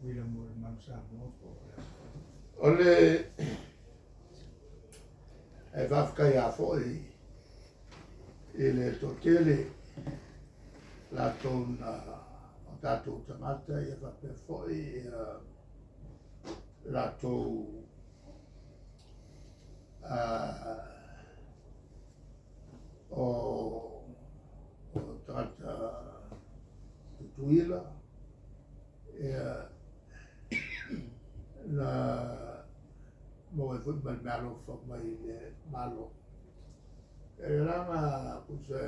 Tutuila mo le Manu Samoa po o le aso. O le e faafetai a foi i le toatele latou na o tatou tagata ia faapea foi ia latou o tagata Tutuila ia na maua ai foi ma le meaalofa mai le Malo. E lana tusa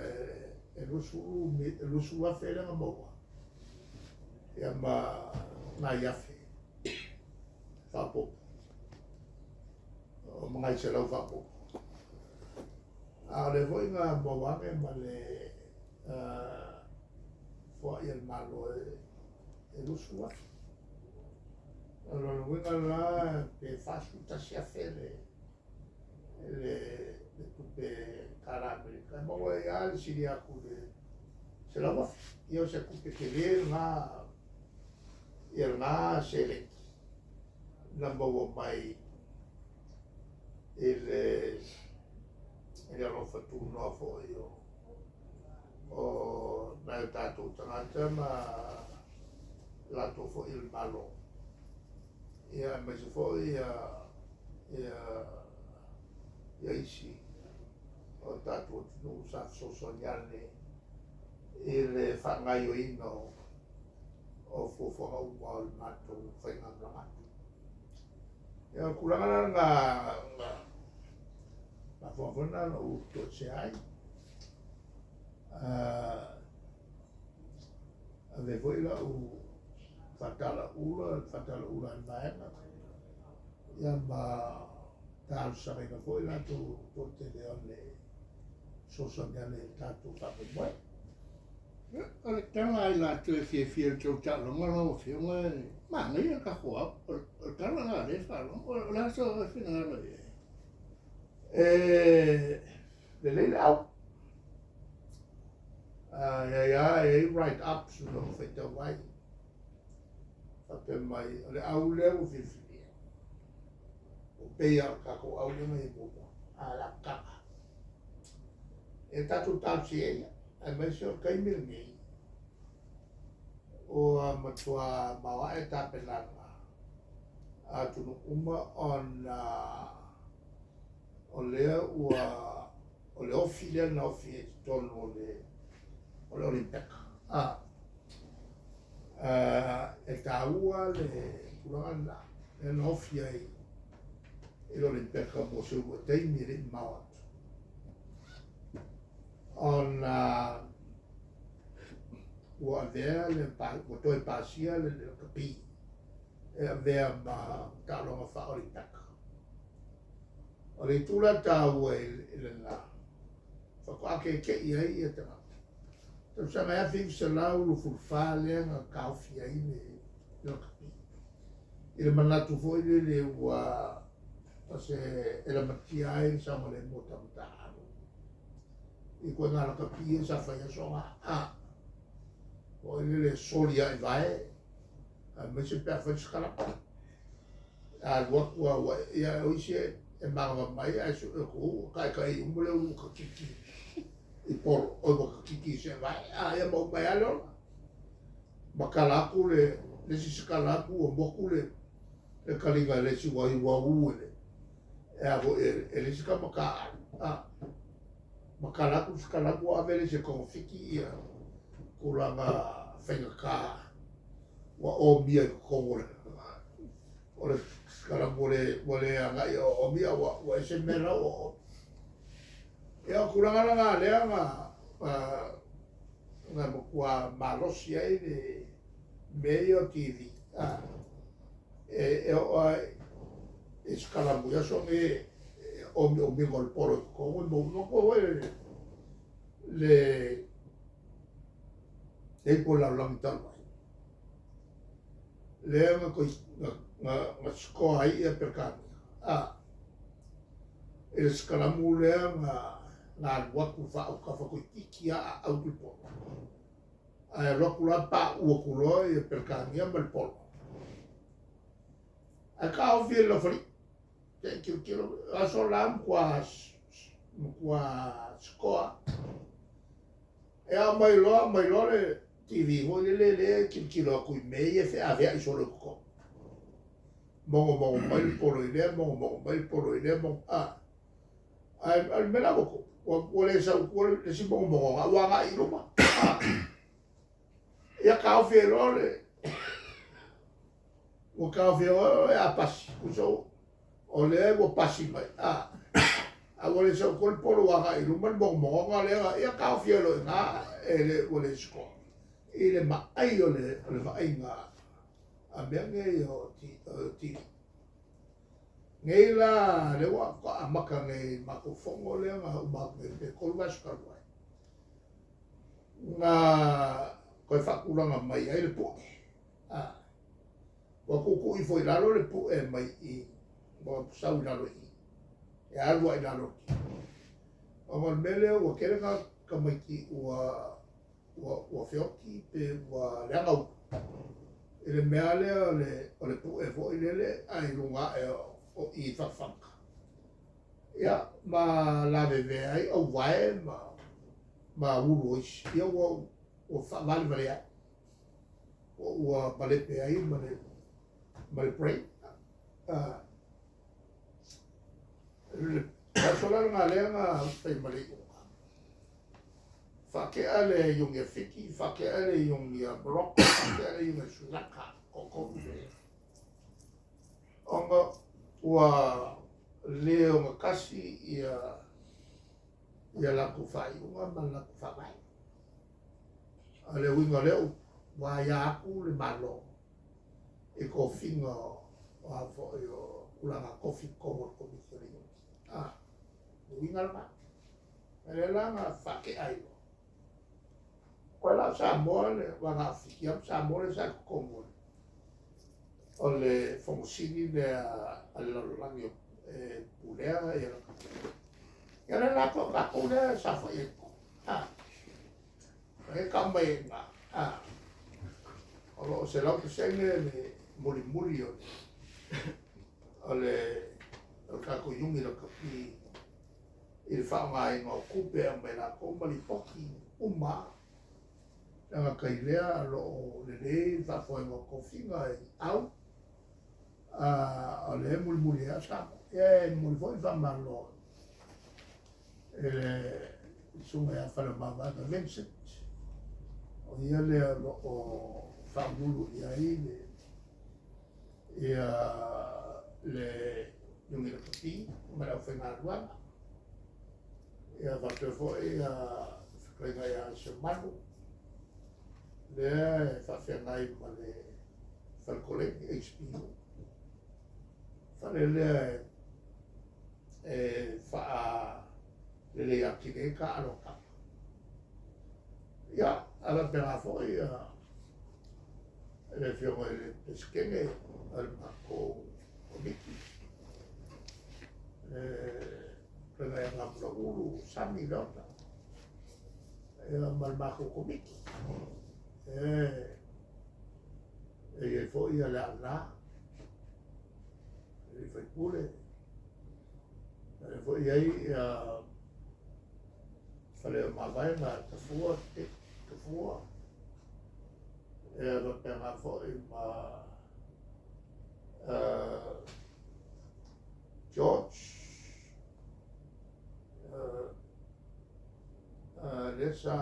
e 20,000 lea na maua ia ma nai afe faaopoopo, o ma nai selau faaopoopo. A o lea foi na maua ane ma le foai a le Malo e 20,000. O lona uiga la pe 41,000 le tupe tala Amerika e maua ai lava le sili atu i le 100,000. Ia o se tupe tele lena, ia lena seleni na maua mai i le alofa tunoa foi o nai o tatou tagata ma latou foi o le Malo. Ia aemaise foi ia isi o tatou atunuu sa fesoasoani ane i le faagaoioiga o fuafuaga uma o le matou faigamalaga atu. Ia o le tulaga la lena na mafua foi lena na ou toesea ai. Avea foi lau faatalaula, le faatalaula a le vaega, ia ma talosagaina foi latou toatele o le fesoasoani ane i le tatou faamoemoe. O le tala i latou e fiafia i le tou taaloga lau Afioga, e manaia le tatou ao. O le tala lena o lea e faalogo. O le a sou finagalo i ai? E lelei le au. E i ai lava, e i ai write ups o lo o faitau ai. Faapea mai, o le au lea ua filifilia, ua pei lava o le tatou au lea na i ai muamua, a o le amataga. E tatou talosia ia, aemaise o le taimi lenei, ua matua maoae tapenaga a atunuu uma ona o lea ua o le ofi lea na ofi ai i totonu o le o le Olympeka. E taua le tulaga lena, lea na ofi ai i le Olympeka mo se uluai taimi e le i mamao atu, ona ua avea le ua toe pasia le lakapi e avea ma taaloga faa-Olympeka. O le itu la taua i lena, faatoa keke'i ai ia tagata. Tausaga e 1924 lea na taofi ai le lakapi, i le manatu foi lele ua o se e lamatia ai le saogalemu o tagata alo i ituaiga lakapi ia sa fai aso na, foi lele e soli lava i vae, aemaise pe a fai le sikalapa. A alu atu lava ua, ia o isi e manava mai ae sue atu, ua taetae uma le ulu ua kakiki i polo, oi ua kakiki i seevae, a ia ma uma ai lava le ola. Matala atu le isi sikalamu ua motu le taliga e le isi ua ua ū e le e a foi e le isi tama taaalo. A matala atu le sikalamu ua ave le isi e togafiti ia tulaga faigata ua omia i totonu o le o le sikalamu ua le agai e oomi a ua ese mea la ua oomi. Ia o tulaga la na lea na na matua malosi ai le mea ia o TV. E oo lava i sikalamu i aso nei e omiomiga o le polo i totonu e maua. Manatua foi le ipu o le lalolagi talu ai, lea na na score ai ia Peretania i le sikalamu lea na na alu atu faautafa toeitiiti lava aau le polo. Ae alu atu la pauu atu loa ia Peretania ma le polo. Ae taofi e le laufalii. Se i tilotilo, o aso la matua matua sikoa. E aumai loa aumai loa le TV foi lele lea e tilotilo atu i mea ia e feaveai solo i totonu. Mogomogo mai le polo i lea, mogomogo mai le polo i lea, mogo, a. Ae o le mea la ua tupu, ua, ua le sau i tua le isi mogomogoga, ua agai i luma. A. Ia taofi ai loa le ua taofi ai loa e a pasi, tusa o lea ua pasi mai, a, a ua le sau i tua le polo ua agai i luma le mogomogoga lea, ia taofi ai loa i ina, e le, ua le score. I le maai o le, o le vaaiga a mea nei o TV. Nei la, lea ua amata nei i le matou fono lea na uma atu nei pe 3 vaiaso talu ai, na toe faatulaga mai ai le pue. A, ua tuutuu ifo i lalo le pue mai i, ua sau i lalo i i, e alu lava i lalo o le TV. Ona o le mea lea ua tele na tamaiti ua ua ua feoti pe ua leaga upu i le mea lea o le o le pue foi lele ae i luga ae o i i fatafata. Ia ma lavevea ai auvae ma ma ulu o isi. Ia ua ua faavalevalea ai. Ua ua malepe ai ma le ma le brain. Le aso la lena lea na fai ma le iuga. Faatea le iugi a Fiti, faatea le iugi a Morocco, faatea le iugi a Sri Lanka, toatolu lea. Ona ua le ogatasi ia ia latou faaiuga ma le latou faavae. A o le uiga o lea upu, ua aia atu le Malo i tofiga o a foi o tulaga tofi i totonu o le Komiti o le Iuni. A, le uiga lena. O lea la na faatea ai loa. Koe la o Samoa le aua na o Fiti lava ma Samoa lea sa i totonu o le Fono Sili lea a le lalolagi e pulea ia Ia lea la o tatou lea e saofai ai totonu. A, e tau mai ai i ina. A, o lo o 100% le mulimuli o le o le o le tatou iuni lakapi i le faaaogaina o tupe e aumai e latou ma lipoti uma lava. E le gata i lea o lo o lelei le faafoega o tofiga i au, a o lea e mulimuli ai lava Samoa. Ia e momoli foi le faamalo i le Susuga ia Faleomavaega Vincent, o ia lea o lo o faauluulu i ai le ia le Iuni Lakapi ma le aufaigaluega. Ia faapea foi ia fetalaiga ia Seumanu, lea e faafeagai ma le fale koleni HPU. Fale lea e faalelei atili ai taaalo a tama. Ia, ae faapena foi ia le Afioga i le Peresetene o le matou Komiti, le Fetalaiga ia Gamulaulu Sami Leota, ia ma le matou Komiti. E e i ai foi ia Leaana, le sui usufono, e foi i ai ia Faleomavaega Tafua, Tafua, ia faapena foi ma George, lea sa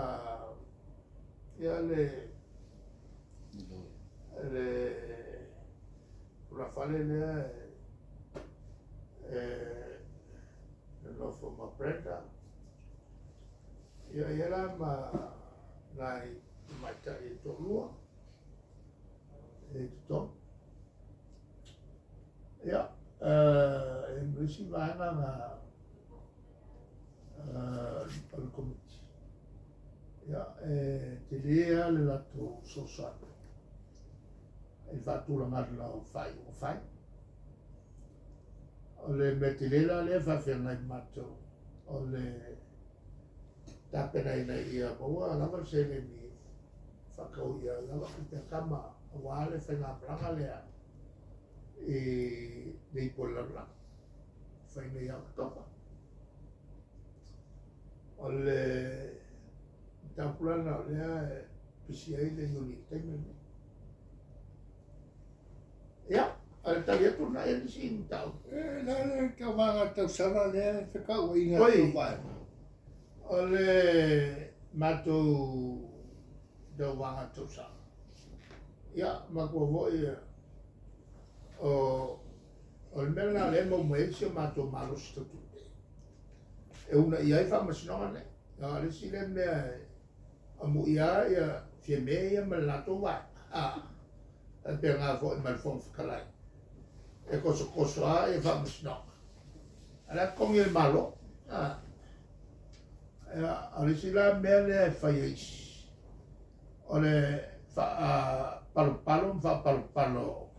ia le le tulafale lea e nonofo ma Brenda. Ia ia la ma nai tamaitai e toalua e totonu. Ia, e ma isi vaega na o le komiti. Ia, e tele lava le latou fesoasoani i le faatulagaga o faaiuga fai. O le mea tele la lea e faafeagai ma matou, o le tapenaina ia maua lava le seleni e faatau ia lava tupe a tama aua le faigamalaga lea. i le ipu o le lalolagi fai nei ia Oketopa. O le mataupu la lena o lea e pisi ai le Iuni i le taimi lenei. Ia, o le tali atu lena i nisi mataupu. E le a le tauvaga tausala lea e fekauaiga Oi. tou vaega? O le matou tauvaga tausala, ia, matua foi o le mea lena o lea e maua mai ai si o matou malosi tau tupe e uunaia ai faamasinoga nei. O le isi lea mea e amuia ia Fiame ia ma le latou vaega, a faapena foi ma le Fofoga Fetalai e tosotoso lava ia faamasinoga, a o la e totogi e le Malo. A o le isi la mea lea e fai e isi, o le faapalopalo ma faapalopalo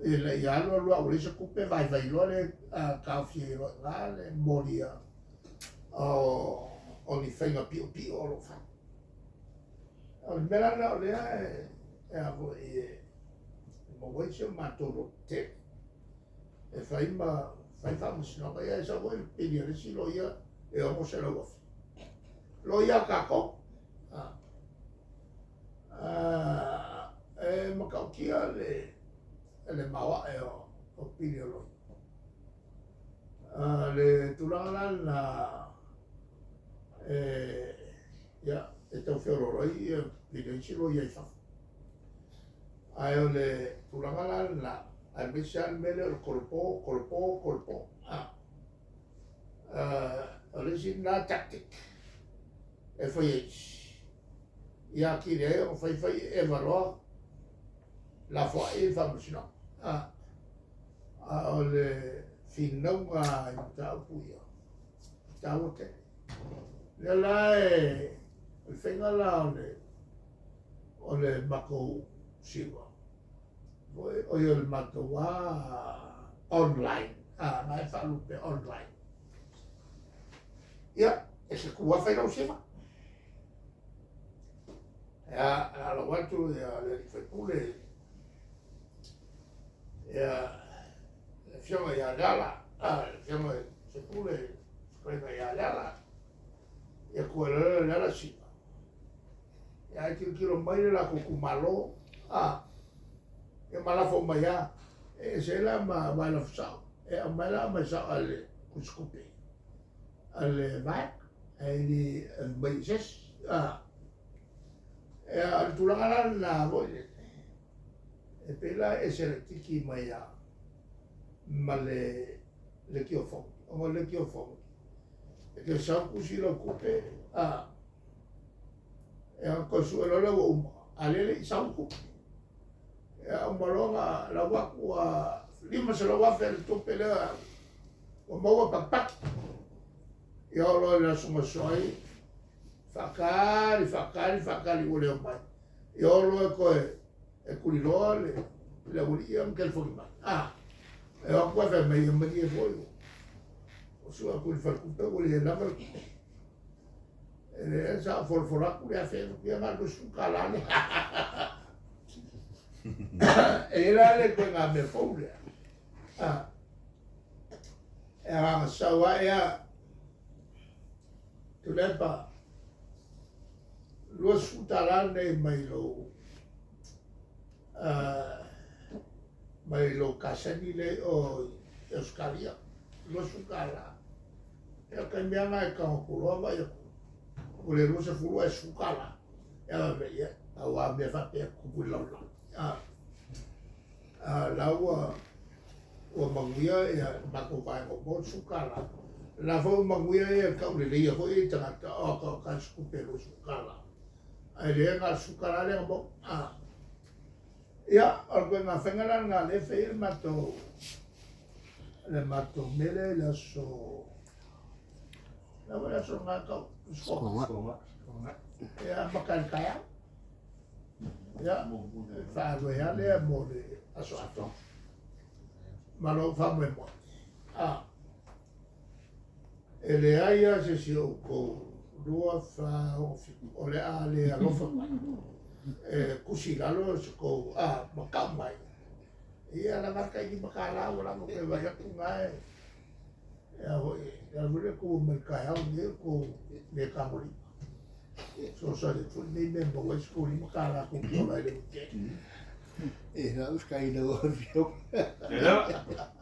ina ia alu alu lava ua leai se tupe, vaivai loa le taofi ai loa i ina le molia o ni faiga piopio o lo o fai. O le mea la lena o lea e a foi e maua ai si o matou loto tele e fai ma fai faamasinoga. Ia e sau foi le pili a le isi loia e $600,000. Loia a tatou. E matautia le maoae o pili o loia. Le tulaga la lena ia, e tau feoloolo ai ia pili o isi loia i fafo. Ae o le tulaga la lena, aemaise lava le mea lea o le tolopo, tolopo, tolopo. O le isi lena tactic e fai e isi, ia atili ai ona fai fai eva loa lafoai le faamasinoga. A o le finauga i mataupu ia, e taua tele. Lea la e, o le faiga la o le matou siva, o le matou online, na e faalupe online. Ia, e se tu lava fai lau siva. Ia, alau atu ia le alii faipule, ia, le afioga ia Leala, le afioga i le faipule, fetalaiga ia Leala, ia tua loa Leala siva. Ia, ae tilotilo mai le latou itumalo, ia ma lafo mai lava, e ese ai la ma aua e lafo sao, e aumai la aumai sao a le tusitupe a le vaega, ae le aumai i se isi. Ia, o le tulaga la lena foi lele, e pei la e ese laitiiti mai lava ma le lekiofoni, ona o le lekiofoni, e te sau tusi lau tupe, e toe sue loa lea ua uma, a o lea e le i sau le tupe. Ia, uma loa ona lau atu ua $500,000 le tupe lea ua maua patupatu. Ia oo loa i le aso gaso ai, faatali, faatali, faatali ua le omai. Ia oo loa e toe e tuliloa le aualii ia ma telefoni mai. E o atu ae fai mai, ia malie foi, ua sue atu i le faletupe ua le lava le tupe. E leai sa ou folafola atu le $1,000, ia na o le $20 lea. E i ai la le ituaiga mea fou lea. E agaga sau lava ea, Tuilaepa, $20 lenei mai lou kaseni lea i o i Ausetalia, $20. Ia o le taimi lava lena e tago atu loa vaai atu, ua le 20 ae $10. Ia fai mai, ia, pau lava mea faapea e tutupu i le lalolagi. La ua manuia ia le matou vaega ua maua le $10. La foi ua manuia ia le tauleleia foi ia i tagata o ata se tupe $20. Ae le na o le $10 lea na maua. Ia, o le ituaiga faiga la lena lea e fai ai le matou mea lea i le aso, la ua le aso lena tau, Sikoga. Ia, amata i le taeao. Ia, faaalu ai lava lea mo le aso atoa. Ma lou faamoemoe. E leai lava se isi o outou 2, 4, 6, 7, o le a le alofa mai e tusi i lalo se tou ma tau mai. Ia lava le tai $5 ua lava toe vaai atu na e. Ia foi, le ala foi lea tou omai i le taeao lenei o tou le tagolima. Fesoasoani atu foi lenei mea e maua ai se tou $5 tou te ola ai i le weekend. E, na faafetai i lau Afioga. Ia lava.